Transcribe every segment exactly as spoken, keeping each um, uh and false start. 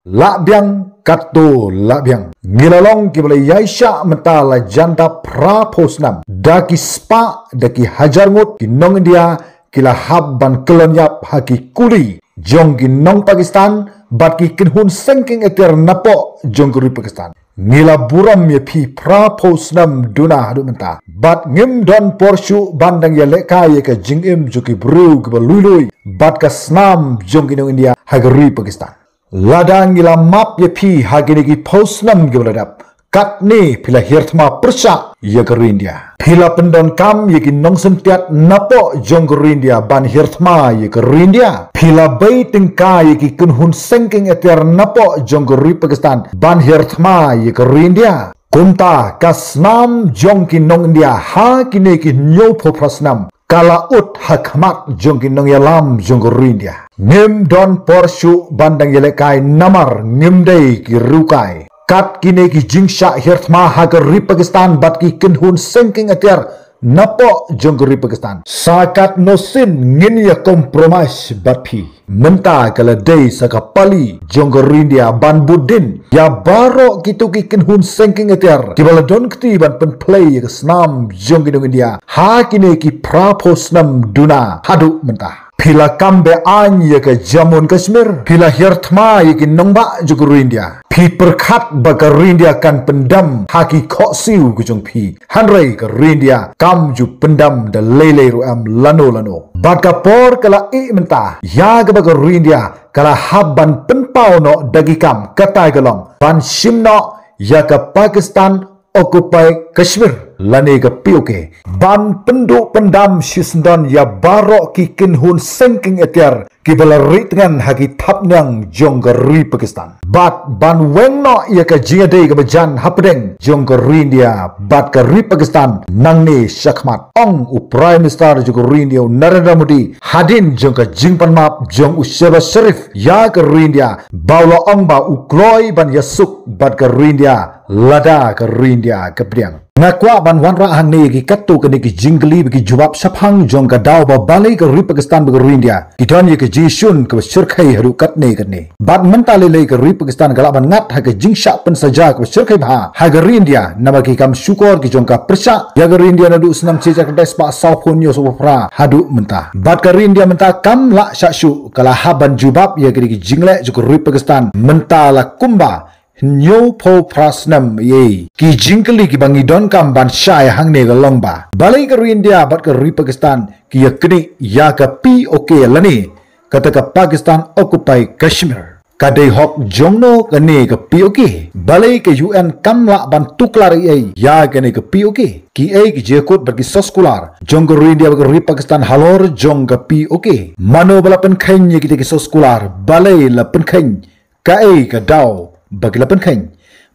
Lah biang katto lah biang. Ngi la long kiba la ïaishah mynta la jan da phra phew snem. Da ki spah, da ki hajar ngut ki nong India ki la hap ban kyllon ïap ha ki kuli jong ki nong Pakistan bad ki kynhun sengkeng atiar napoh jong ka ri Pakistan. Ngi la burom ïa phi phra phew snem duna haduh mynta. Bad ngim don por shuh ban dang ïalehkai ïa ka jingim jong ki briew kiba lui lui bad ka snam jong ki nong India ha ka ri Pakistan. Lada ngi la map ïa phi ha kine ki phew snem kiba la dep, katne phi la hiar thma pyrshah ïa ka ri India. Phi la pyndonkam ïa ki nongsyntiat napoh jong ka ri India ban hiar thma ïa ka ri India. Phi la bei tyngka ïa ki kynhun sengkeng atiar napoh jong ka ri Pakistan ban hiar thma ïa ka ri India. Kumta ka snam jong ki nong India ha kine ki hynñiew phew phra snem ka la ud ha khmat jong ki nongïalam jong ka ri India. Ngim don por shuh ban dang ïalehkai namar ngim dei ki riewkai. Kat kine ki jingshah hiar thma ha ka ri Pakistan bad ki kynhun sengkeng atiar napoh jong ka ri Pakistan. Sa katno sien ngin ïa compromise bad phi. Mynta ka la dei sa ka pali jong ka ri India ban bud dien ïa baroh kito ki kynhun sengkeng atiar kiba la don kti ban pynphlei ïa ka snam jong ki nong India ha kine ki phra phew snem duna haduh mynta. Phi la kam be-aiñ ïa ka Jammu and Kashmir, phi la hiar thma ïa ki nongbah jong ka ri India. Phi pyrkhat ba ka ri India kan pyndam ha ki khohsiew ka jong phi. Hynrei ka ri India kam ju pyndam da lei lei ruh em lano lano. Bad ka por ka la ih mynta ïa kaba ka ri India ka la hap ban pynpaw noh da ki kam, katai ka long ban shim noh ïa ka Pakistan Occupied Kashmir lane ka P O K, ban pynduh pyndam shisyndon ïa baroh ki kynhun sengkeng atiar kiba la rieh tngen ha ki thapniang jong ka ri Pakistan. Bad ban weng noh ïa ka jingïadei kaba jan hapdeng jong ka ri India bad ka ri Pakistan nangne shakhmat, ong u Prime Minister jong ka ri India u Narendra Modi hadien jong ka jingpanmap jong u Shehbaz Sharif ïa ka ri India, ba u la ong ba u kloi ban ïasuk bad ka ri India lada ka ri India ka pdiang. Nga kwah ban wanrah hangne ïa ki katto katne ki jingkylli bad ki jubab shaphang jong ka daw ba balei ka ri Pakistan bad ka ri India ki don ïa ka jingshun kaba shyrkhei haduh katne katne. Bad mynta lei lei ka ri Pakistan ka lah ban ngat ha ka jingshah pynsaja kaba shyrkhei bha ha ka ri India namar ki kam shukor ki jong ka pyrshah ïa ka ri India naduh snem shi hajar khyndai spah saw phew hynñiew, saw phew phra haduh mynta. Bad ka ri India mynta kam lah shah shuh, ka la hap ban jubab ïa kine ki jingleh jong ka ri Pakistan mynta la kumba hynñiew phew phra snem. Ïa ki jingkylli kiba ngi donkam ban shai hangne ka long ba balei ka ri India bad ka ri Pakistan ki ïa knieh ïa ka P O K lane kata ka Pakistan Occupied Kashmir. Ka dei hok jongno kane ka P O K? Balei ka U N kam lah ban tuklar ei ei ïa kane ka P O K? Kiei ki jingkut bad ki soskular jong ka ri India bad ka ri Pakistan halor jong ka P O K? Mano ba la pynkheiñ ïa kita ki soskular? Balei la pynkheiñ? Kaei ka daw ba ki la pynkheiñ?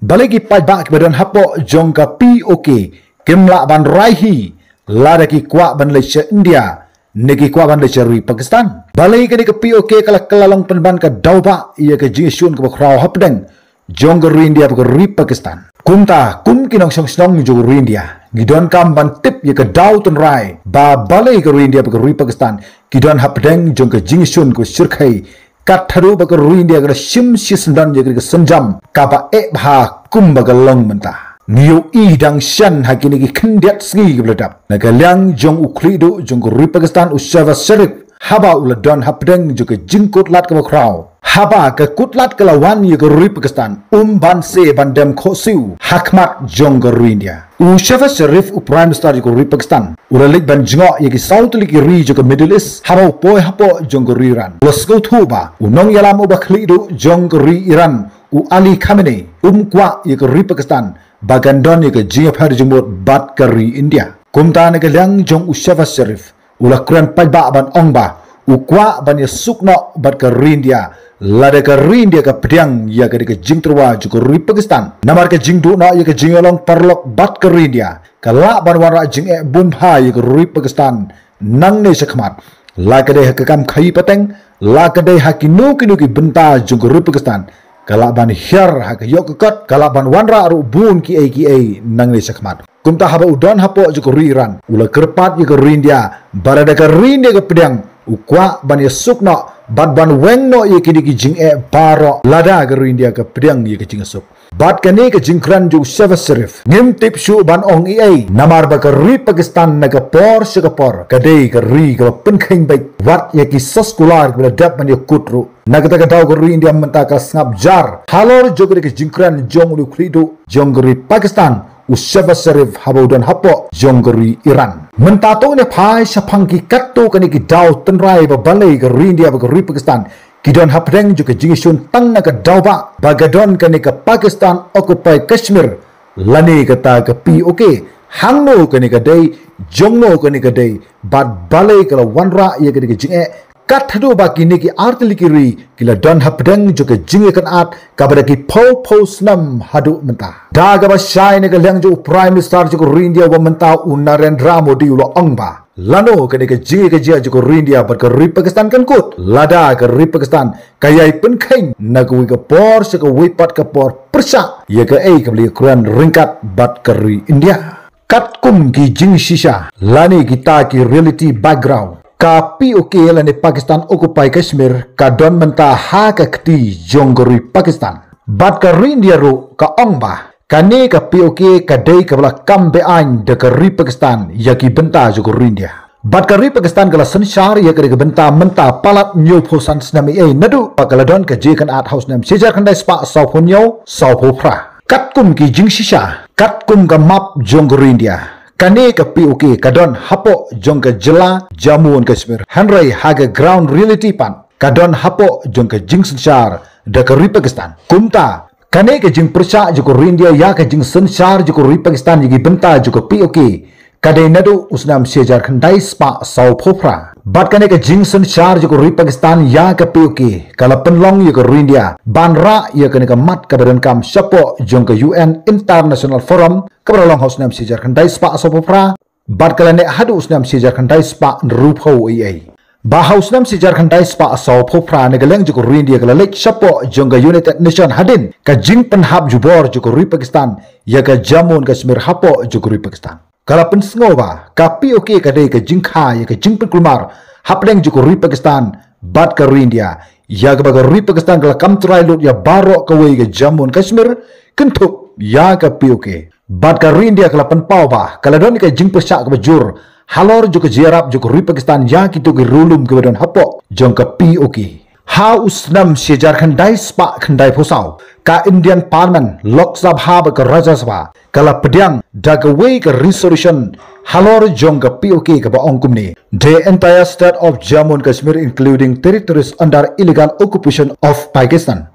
Balei ki paidbah kiba don hapoh jong ka P O K kim lah ban rai hi lada ki kwah ban leit sha India ne ki kwah ban leit sha ri Pakistan? Balei kane ka P O K ka la kylla long pynban ka daw ba ïa ka jingshun kaba khraw hapdeng jong ka ri India bad ka ri Pakistan? Kumta kum ki nongshong shnong jong ka ri India ngi donkam ban tip ïa ka daw tynrai ba balei ka ri India bad ka ri Pakistan ki don hapdeng jong ka jingshun kaba shyrkhei kat haduh ba ka ri India ka la shim shisyndon ïa ka synjam kaba eh bha kumba ka long mynta. Ngi ïohi dang shen ha kine ki khyndiat sngi kiba la dep na ka liang jong u khlieh duh jong ka ri Pakistan u Shehbaz Sharif haba u la don hapdeng jong ka jingkut lad kaba khraw. Haba ka kut lad ka la wan ïa ka ri Pakistan um banse ban dem khohsiew ha khmat jong ka ri India. U Shehbaz Sharif u Prime Minister jong ka ri Pakistan u la leit ban jngoh ïa ki saw tylli ki ri jong ka Middle East haba u poi hapoh jong ka ri Iran. U la sngewthuh ba u nongïalam uba khlieh duh jong ka ri Iran u Ali Khamenei um kwah ïa ka ri Pakistan ba kan don ïa ka jingïapher jingmut bad ka ri India. Kumta na ka liang jong u Shehbaz Sharif u la kren paidbah ban ong ba u kwah ban ïasuk noh bad ka ri India lada ka ri India ka pdiang ïa ka dei ka jingtyrwa jong ka ri Pakistan. Namar ka jingduh noh ïa ka jingïalong paralok bad ka ri India ka lah ban wanrah jingeh bun bha ïa ka ri Pakistan nangne shakhmat. La ka dei ha ka kam khaïi pateng, la ka dei ha kino kino ki bynta jong ka ri Pakistan, ka lah ban hiar ha ka ïoh ka kot, ka lah ban wanrah ruh bun kiei kiei nangne shakhmat. Kumta haba u don hapoh jong ka ri Iran u la kyrpad ïa ka ri India ba lada ka ri India ka pdiang u kwah ban ïasuk noh bad ban weng noh ïa kine ki jingeh baroh lada ka ri India ka pdiang ïa ka jingsuk. Bad kane ka jingkren jong u Shehbaz Sharif ngim tip shuh ban ong ei ei, namar ba ka ri Pakistan na ka por sha ka por ka dei ka ri kaba pynkheiñ beit wat ïa ki soskular kiba la dep ban ïakut ruh. Na kata ka daw ka ri India mynta ka sngap jar halor jong kane ka jingkren jong u khlieh duh jong ka ri Pakistan u Shehbaz Sharif haba u don hapoh jong ka ri Iran. Mynta to ngin phai shaphang ki katto katne ki daw tynrai ba balei ka ri India bad ka ri Pakistan ki don hapdeng jong ka jingïashun tang na ka daw ba ba ka don kane ka Pakistan Occupied Kashmir lane kata ka P O K. Hangno kane ka dei, jongno kane ka dei, bad balei ka la wanrah ïa kane ka jingeh. Kat haduh ba kine ki artylli ki ri ki la don hapdeng jong ka jingïakynad kaba da ki phew phew snem haduh mynta. Da kaba shai na ka liang jong u Prime Minister jong ka ri India ba mynta u Narendra Modi u la ong ba lano kane ka jingïakajia jong ka ri India bad ka ri Pakistan kan kut lada ka ri Pakistan ka ïai pynkheiñ na kawei ka por sha kawei pat ka por pyrshah ïa kaei kaba la ïakren ryngkat bad ka ri India. Katkum ki jingshisha lane kita ki reality background, ka P O K lane Pakistan Occupied Kashmir ka don mynta ha ka kti jong ka ri Pakistan. Bad ka ri India ruh ka ong ba kane ka P O K ka dei kaba la kam be-aiñ da ka ri Pakistan ïa ki bynta jong ka ri India. Bad ka ri Pakistan ka la synshar ïa kane ka bynta mynta palat hynñiew phew san snem ei ei naduh ba ka la don ka jingïakynad ha u snem shi hajar khyndai spah saw phew hynñiew, saw phew phra. Katkum ki jingshisha, katkum ka map jong ka ri India, kane ka P O K ka don hapoh jong ka jylla Jammu and Kashmir, hynrei ha ka ground reality pat ka don hapoh jong ka jingsynshar da ka ri Pakistan. Kumta kane ka jingpyrshah jong ka ri India ïa ka jingsynshar jong ka ri Pakistan ïa ki bynta jong ka P O K ka dei naduh u snem shi hajar khyndai spah saw phew phra. Bad kane ka jingsynshar jong ka ri Pakistan ïa ka P O K ka la pynlong ïa ka ri India ban rah ïa kane ka mat kaba donkam shapoh jong ka U N International Forum kaba la long ha u snem shi hajar khyndai spah saw phew phra. Bad ka la neh haduh u snem shi hajar khyndai spah hynriew phew ei ei. Ba ha u snem shi hajar khyndai spah saw phew phra na ka liang jong ka ri India ka la leit shapoh jong ka United Nation hadien ka jingpynhap jubor jong ka ri Pakistan ïa ka Jammu and Kashmir hapoh jong ka ri Pakistan. Ka la pynsngew ba ka P O K ka dei ka jingkha ïa ka jingpynkulmar hapdeng jong ka ri Pakistan bad ka ri India, ïa kaba ka ri Pakistan ka la kam trai lut ïa baroh kawei ka Jammu and Kashmir kynthup ïa ka P O K. Bad ka ri India ka la pynpaw ba ka la don ka jingpyrshah kaba jur halor jong ka jingïarap jong ka ri Pakistan ïa kito ki riewlum kiba don hapoh jong ka P O K. Ha u snem shi hajar khyndai spah khyndai phew saw, ka Indian Parliament, Lok Sabha bad ka Rajya Sabha ka la pdiang da kawei ka resolution halor jong ka P O K kaba ong kumne: The entire state of Jammu and Kashmir, including territories under illegal occupation of Pakistan,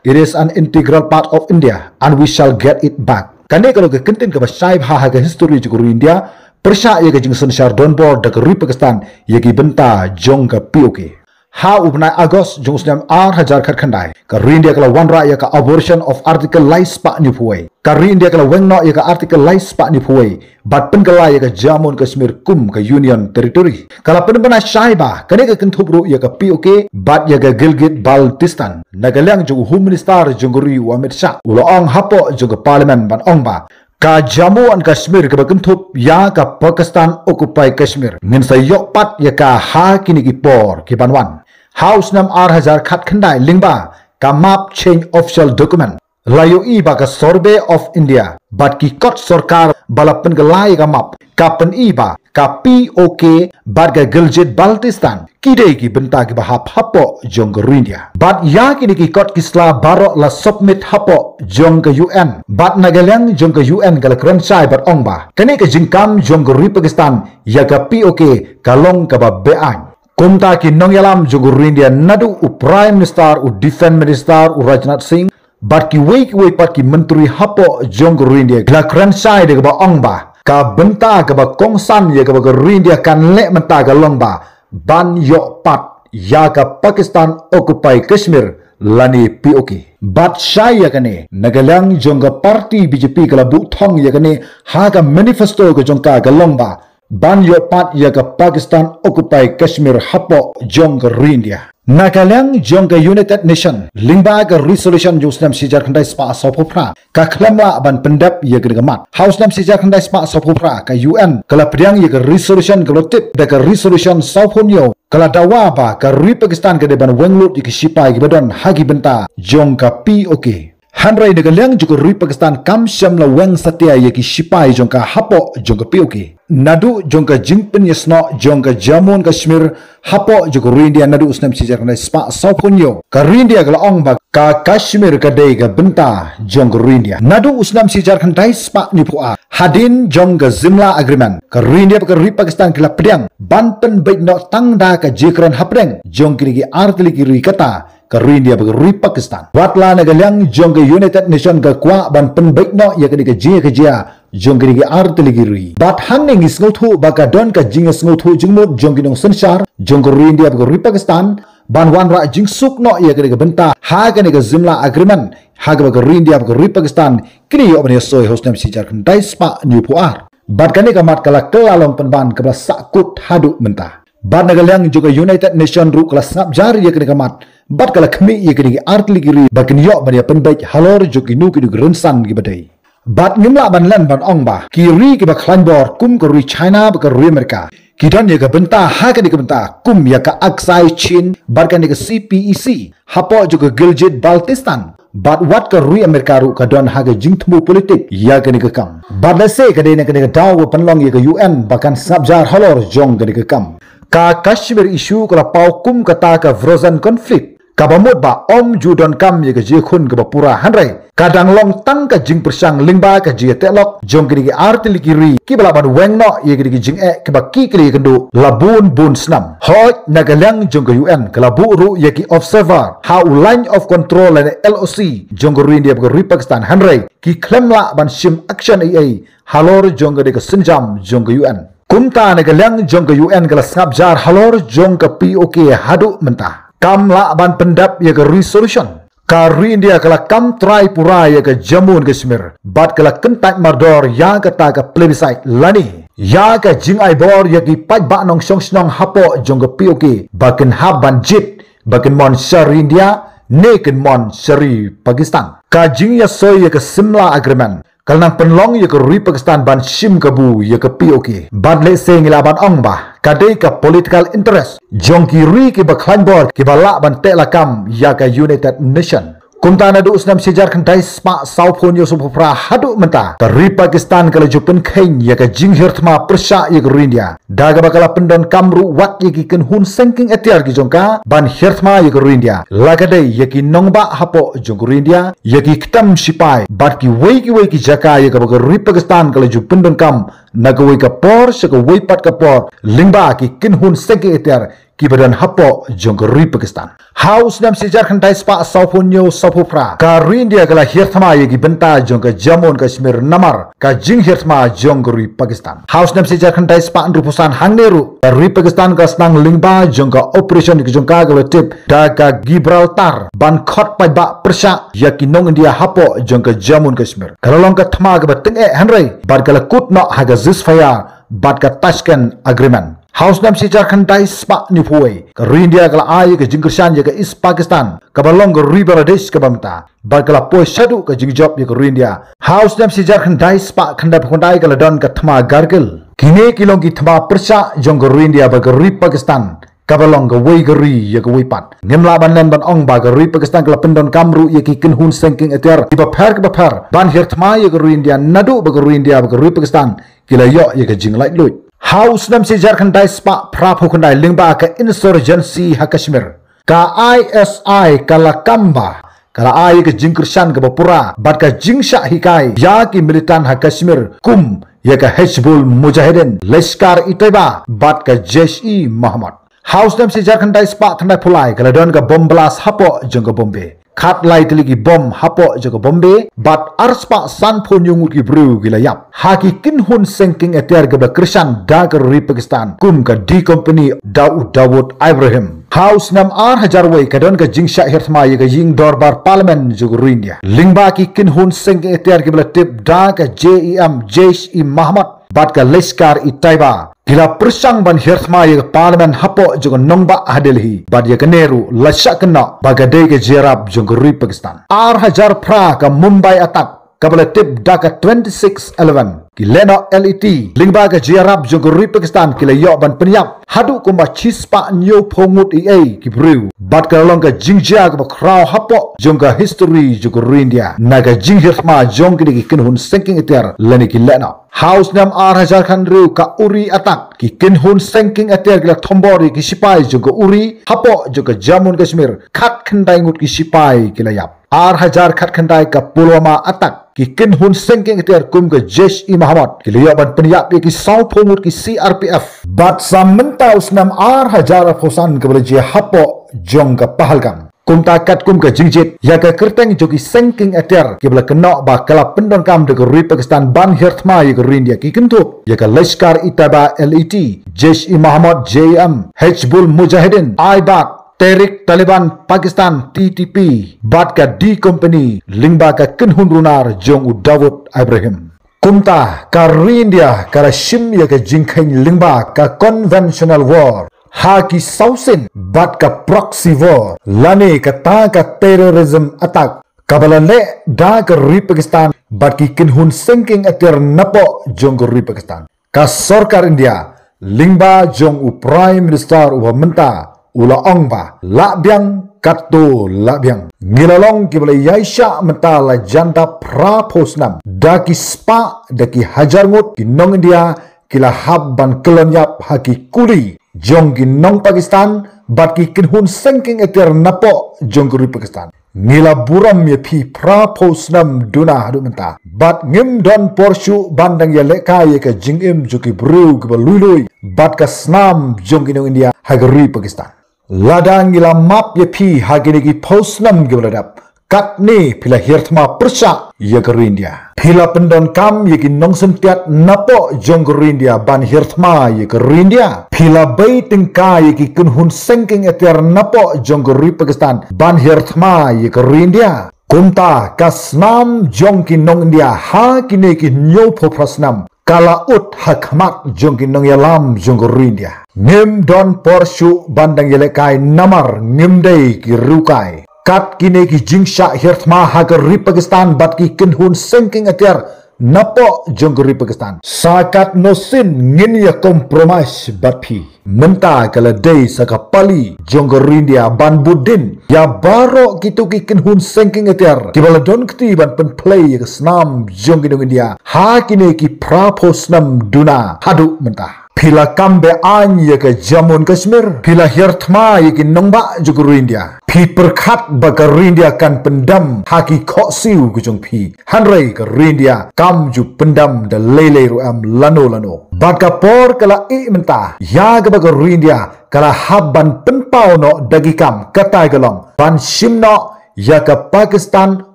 it is an integral part of India and we shall get it back. Kane ka long ka kyntien kaba shai bha ha ka history jong ka ri India, pyrshah ïa ka jingsynshar donbor da ka ri Pakistan ïa ki bynta jong ka P O K. Ha u bnai August jong u snem ar hajar khatkhyndai, ka ri India ka la wanrah ïa ka abolition of Article lai spah hynñiew phew wei. Ka ri India ka la weng noh ïa ka Article lai spah hynñiew phew wei bad pynkylla ïa ka Jammu and Kashmir kum ka Union Territory. Ka la pynbna shai ba kane ka kynthup ruh ïa ka P O K bad ïa ka Gilgit Baltistan. Na ka liang jong u Home Minister jong ka ri, u Amit Shah, u la ong hapoh jong ka Parliament ban ong ba ka Jammu and Kashmir kaba kynthup ïa ka Pakistan Occupied Kashmir ngin sa ïoh pat ïa ka ha kine ki por ki ban wan. Ha u snem ar hajar khatkhyndai, lyngba ka map change official document, la ïohi ba ka Survey of India bad ki kot sorkar ba la pynkylla ïa ka map ka pyni ba ka P O K bad ka Gilgit Baltistan ki dei ki bynta kiba hap hapoh jong ka ri India. Bad ïa kine ki kot ki sla baroh la submit hapoh jong ka U N. Bad na ka liang jong ka U N ka la kren shai bad ong ba kane ka jingkam jong ka ri Pakistan ïa ka P O K ka long kaba be-aiñ. Kumta ki nongïalam jong ka ri India, naduh u Prime Minister, u Defence Minister u Rajnath Singh bad kiwei kiwei pat ki myntri hapoh jong ka ri India, ki la kren shai da kaba ong ba ka bynta kaba kongsan ïa kaba ka ri India kan leh mynta ka long ba ban ïoh pat ïa ka Pakistan Occupied Kashmir lane P O K. Bad shai ïa kane, na ka liang jong ka party B J P ka la buh thong ïa kane ha ka manifesto ka jong ka, ka long ba ban ïoh pat ïa ka Pakistan Occupied Kashmir hapoh jong ka ri India. Na ka liang jong ka United Nation, lyngba ka resolution jong u snem shi hajar khyndai spah saw phew phra, ka khlem lah ban pyndep ïa kane ka mat. Ha u snem shi hajar khyndai spah saw phew phra, ka U N ka la pdiang ïa ka resolution kaba la tip da ka resolution saw phew hynñiew ka la dawa ba ka ri Pakistan ka dei ban weng lut ïa ki shipai kiba don ha ki bynta jong ka P O K. Hynrei na ka liang jong ka ri Pakistan kam shym la weng satia ïa ki shipai jong ka hapoh jong ka P O K. Naduh jong ka jingpynïasnoh jong ka Jammu Kashmir hapoh jong ka ri India naduh u snem shi hajar khyndai spah sawphew hynñiew, ka ri India ka la ong ba ka Kashmir ka dei ka bynta jong ka ri India. Naduh u snem shi hajar khyndai spah hynñiewphew ar, hadien jong ka Simla Agreement, ka ri India bad ka ri Pakistan ki la pdiang ban pynbeit noh tang da ka jingkren hapdeng jong kine ki artylli ki ri, kata ka ri India bad ka ri Pakistan. Wat la na ka liang jong ka United Nation ka kwah ban pynbeit noh ïa kane ka jingïakajia jong kine ki artylli ki ri. Bad hangne ngi sngewthuh ba ka don ka jingïasngewthuh jingmut jong ki nongsynshar jong ka ri India bad ka ri Pakistan ban wanrah jingsuk noh ïa kane ka bynta ha kane ka Simla Agreement ha kaba ka ri India bad ka ri Pakistan kine ïoh ban ïasoi ha u snem shi hajar khyndai spah hynñiewphew ar. Bad kane ka mat ka la kylla long pynban kaba la sahkut haduh mynta. Bad na ka liang jong ka United Nation ruh ka la sngap jar ïa kane ka mat bad ka la khmih ïa kine ki artylli ki ri ba kin ïoh ban ïa pynbeit halor jong kino kino ki rynsan kiba dei. Bad ngim lah ban len ban ong ba ki ri kiba khlaiñ bor kum ka ri China bad ka ri Amerika ki don ïa ka bynta ha kane ka bynta kum ïa ka Aksai Chin bad kane ka C P E C hapoh jong ka Gilgit Baltistan. Bad wat ka ri Amerika ruh ka don ha ka jingthmu politik ïa kane ka kam. Bad lehse ka dei na kane ka daw ba pynlong ïa ka U N ba kan sngap jar halor jong kane ka kam. Ka Kashmir issue ka la paw kum kata ka frozen conflict kaba mut ba ym ju donkam ïa ka jingkhun kaba pura, hynrei ka dang long tang ka jingpyrshang lyngba ka jingïatehlok jong kine ki artylli ki ri kiba lah ban weng noh ïa kine ki jingeh kiba ki khlei ïakynduh la bun bun snem. Hooid, na ka liang jong ka U N ka la buh ruh ïa ki observer ha u Line of Control lane L O C jong ka ri India bad ka ri Pakistan, hynrei ki khlem lah ban shim action ei ei halor jong kane ka sienjam jong ka U N. Kumta na ka liang jong ka U N ka la sngap jar halor jong ka P O K haduh mynta. Kam lah ban pyndep ïa ka resolution. Ka ri India ka la kam trai pura ïa ka Jammu and Kashmir bad ka la kyntait mardor ïa kata ka plebiscite lane ïa ka jingai bor ïa ki paidbah nongshong shnong hapoh jong ka P O K ba kin hap ban jied ba kin mon sha ri India ne kin mon sha ri Pakistan. Ka jingïasoi ïa ka Simla Agreement ka la nang pynlong ïa ka ri Pakistan ban shim kabu ïa ka P O K. Bad lehse ngi lah ban ong ba ka dei ka political interest jong ki ri kiba khlaiñ bor kiba lah ban teh lakam ïa ka United Nation. Kumta naduh u snem shi hajar khyndai spah sawphew hynñiew, sawphew phra haduh mynta, ka ri Pakistan ka la ju pynkheiñ ïa ka jinghiar thma pyrshah ïa ka ri India da kaba ka la pyndonkam ruh wat ïa ki kynhun sengking atiar ki jong ka ban hiar thma ïa ka ri India, la ka dei ïa ki nongbah hapoh jong ka ri India, ïa ki ktem shipai bad kiwei kiwei ki jaka ïa kaba ka ri Pakistan ka la ju pyndonkam na kawei ka por sha kawei pat ka por lyngba ki kynhun sengking atiar kiba don hapoh jong ka ri Pakistan. Ha u snem shi hajar khyndai spah sawphew hynñiew, sawphew phra, ka ri India ka la hiar thma ïa ki bynta jong ka Jammu and Kashmir namar ka jinghiar thma jong ka ri Pakistan. Ha u snem shi hajar khyndai spah hynriewphew san hangne ruh, ka ri Pakistan ka sdang lyngba jong ka operation ka jong ka kaba la tip da ka Gibraltar ban khot paidbah pyrshah ïa ki nong India hapoh jong ka Jammu and Kashmir. Ka la long ka thma kaba tyngeh hynrei bad ka la kut noh ha ka ceasefire bad ka Tashkent Agreement. Ha u snem shi hajar khyndai spah hynñiewphew wei, ka ri India ka la ai ïa ka jingkyrshan ïa ka East Pakistan kaba long ka ri Bangladesh kaba mynta bad ka la poi shaduh ka jingjop ïa ka ri India. Ha u snem shi hajar khyndai spah khyndaiphew khyndai ka la don ka thma Kargil. Kine ki long ki thma pyrshah jong ka ri India bad ka ri Pakistan kaba long kawei ka ri ïa kawei pat. Ngim lah ban len ban ong ba ka ri Pakistan ka la pyndonkam ruh ïa ki kynhun sengking atiar kiba pher kiba pher ban hiar thma ïa ka ri India naduh ba ka ri India bad ka ri Pakistan ki la ïoh ïa ka jinglaitluid. Ha u snem shi hajar khyndai spah phraphew khyndai lyngba ka insurgency ha Kashmir, ka I S I ka la kam ba ka la ai ka jingkyrshan kaba pura bad ka jingshah hikai ïa ki militant ha Kashmir kum ïa ka Hizbul Mujahideen, Lashkar-e-Taiba bad ka Jaish-e-Mohammed. Ha u snem shi hajar khyndai spah khyndaiphew lai ka la don ka bomb blast hapoh jong ka Bombay. Khatlai tylli ki bomb hapoh jong ka Bombay bad arspah sanphew hynñiew ngut ki briew ki la ïap ha ki kynhun sengking atiar kiba la kyrshan da ka ri Pakistan kum ka D Company da u Dawood Ibrahim. Ha u snem ar hajar wei ka don ka jingshah hiar thma ïa ka ïing dorbar Parliament jong ka ri India lyngba ki kynhun sengking atiar kiba la tip da ka J E M, Jaish-e-Mohammed bad ka Lashkar-e-Taiba ki la pyrshang ban hiar thma ïa ka Parliament hapoh jong ka nongbah ha Delhi bad ïa kane ruh la shah kynnoh ba ka dei ka jingïarap jong ka ri Pakistan. Ar hajar phra ka Mumbai attack kaba la tip da ka twenty six eleven Ki lehnoh L E T lyngba ka jingïarap jong ka ri Pakistan ki la ïoh ban pynïap haduh kumba shispah hynñiewphew ngut eiei ki briew. Bad ka la long ka jingjia kaba khraw hapoh jong ka history jong ka ri India na ka jinghiar thma jong kine ki kynhun sengking atiar lane ki lehnoh. Ha u snem ar hajar khathynriew ka Uri attack, ki kynhun sengking atiar ki la thombor ïa ki sipai jong ka Uri hapoh jong ka Jammu Kashmir, khatkhyndai ngut ki sipai ki la ïap. Ar hajar khatkhyndai ka Pulwama attack, ki kynhun sengking atiar kum ka Jaish-e-Mohammed ki la ïoh ban pynïap ïa ki sawphew ngut ki C R P F. Bad sa mynta u snem ar hajar arphew san kaba la jia hapoh jong ka Pahalgam. Kumta katkum ka jingjied ïa ka kyrteng jong ki sengking atiar kiba la kynnoh ba ka la pyndonkam da ka ri Pakistan ban hiar thma ïa ka ri India, ki kynthup ïa ka Lashkar-e-Taiba L A T, Jaish-e-Mohammed J M, Hizbul Mujahideen, I bad, Tehrik Taliban Pakistan T T P, bad ka D Company lyngba ka kynhun runar jong u Dawood Ibrahim. Kumta ka ri India ka la shim ïa ka jingkheiñ lyngba ka conventional war ha ki sawsien bad ka proxy war lane kata ka terrorism attack kaba la leh da ka ri Pakistan bad ki kynhun sengking atiar napoh jong ka ri Pakistan. Ka sorkar India lyngba jong u Prime Minister uba mynta u la ong ba lah biang katto lah biang. Ngi la long kiba la ïaishah mynta la jan dap phraphew snem, da ki spah da ki hajar ngut ki nong India ki la hap ban kyllon ïap ha ki kuli jong ki nong Pakistan bad ki kynhun sengking atiar napoh jong ka ri Pakistan. Ngi la burom ïa phi phraphew snem duna haduh mynta bad ngim don por shuh ban dang ïalehkai ïa ka jingim jong ki briew kiba lui lui bad ka snam jong ki nong India ha ka ri Pakistan. Lada ngi la map ïa phi ha kine ki phew snem kiba la dep, katne phi la hiar thma pyrshah ïa ka ri India. Phi la pyndonkam ïa ki nongsyntiat napoh jong ka ri India ban hiar thma ïa ka ri India. Phi la bei tyngka ïa ki kynhun sengking atiar napoh jong ka ri Pakistan ban hiar thma ïa ka ri India. Kumta ka snam jong ki nong India ha kine ki hynñiewphew phra snem ka la ud ha khmat jong ki nongïalam jong ka ri India. Ngim don por shuh ban dang ïalehkai namar ngim dei ki riewkai. Kat kine ki jingshah hiar thma ha ka ri Pakistan bad ki kynhun sengking atiar napoh jong ka ri Pakistan. Sa katno sien ngin ïa compromise bad phi. Mynta ka la dei sa ka pali jong ka ri India ban bud dien ïa baroh kito ki kynhun sengking atiar kiba la don kti ban pynphlei ïa ka snam jong ki nong India ha kine ki phraphew snem duna haduh mynta. Phi la kam be-aiñ ïa ka Jammu and Kashmir, phi la hiar thma ïa ki nongbah jong ka ri India. Phi pyrkhat ba ka ri India kan pyndam ha ki khohsiew ka jong phi. Hynrei ka ri India kam ju pyndam da lei lei ruh em lano lano. Bad ka por ka la ih mynta ïa kaba ka ri India ka la hap ban pynpaw noh da ki kam, kata ka long ban shim noh ïa ka Pakistan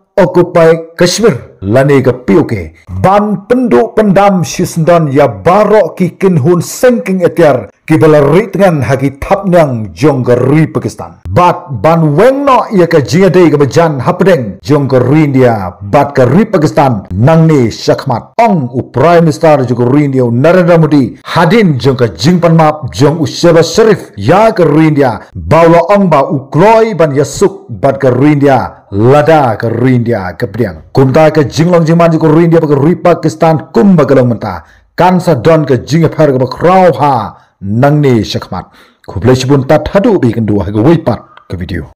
Occupied Kashmir lane ka P O K, ban pynduh pyndam shisyndon ïa baroh ki kynhun sengking atiar kiba la rieh tngen ha ki thapniang jong ka ri Pakistan. Bad ban weng noh ïa ka jingïadei kaba jan hapdeng jong ka ri India bad ka ri Pakistan nangne shakhmat, ong u Prime Minister jong ka ri India u Narendra Modi hadien jong ka jingpanmap jong u Shehbaz Sharif ïa ka ri India, ba u la ong ba u kloi ban ïasuk bad ka ri India lada ka ri India ka pdiang. Kumta ka jinglong jingman jong ka ri India bad ka ri Pakistan kumba ka long mynta kan sa don ka jingïapher kaba khraw ha nangne shakhmat. Khublei shibun, tad haduh ba ïakynduh ha kawei pat ka video.